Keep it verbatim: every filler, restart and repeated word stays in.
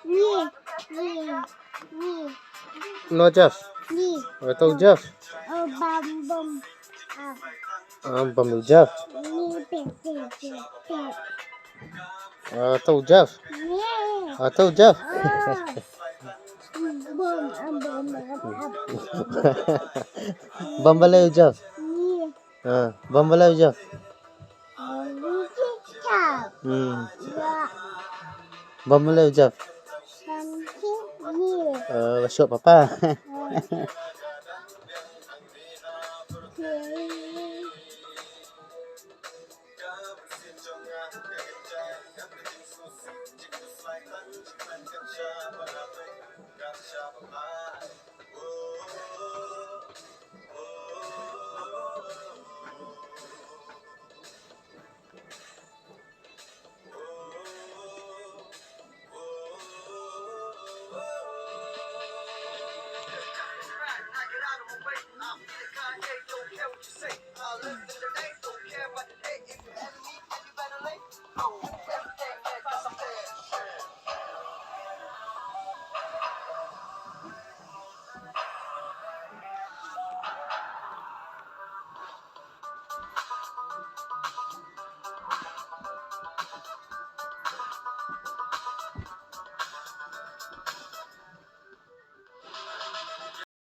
Ni, ni, ni, No Jeff. Ni. Ito Jeff. Oh, bam, bam. Ah, Ah, bam Jeff. Ni, pe, pe, pe, pe. Ito Jeff. Ni. Ito Jeff. Ah. Bam, ah, bam, bam, bam. Bam balei Jeff? Ni. Ah, bam balei Jeff? Bam balei Jeff? Hmm. Ya. Bam balei Jeff? Bam ki ni. Eh, ba shuh papa. Ah.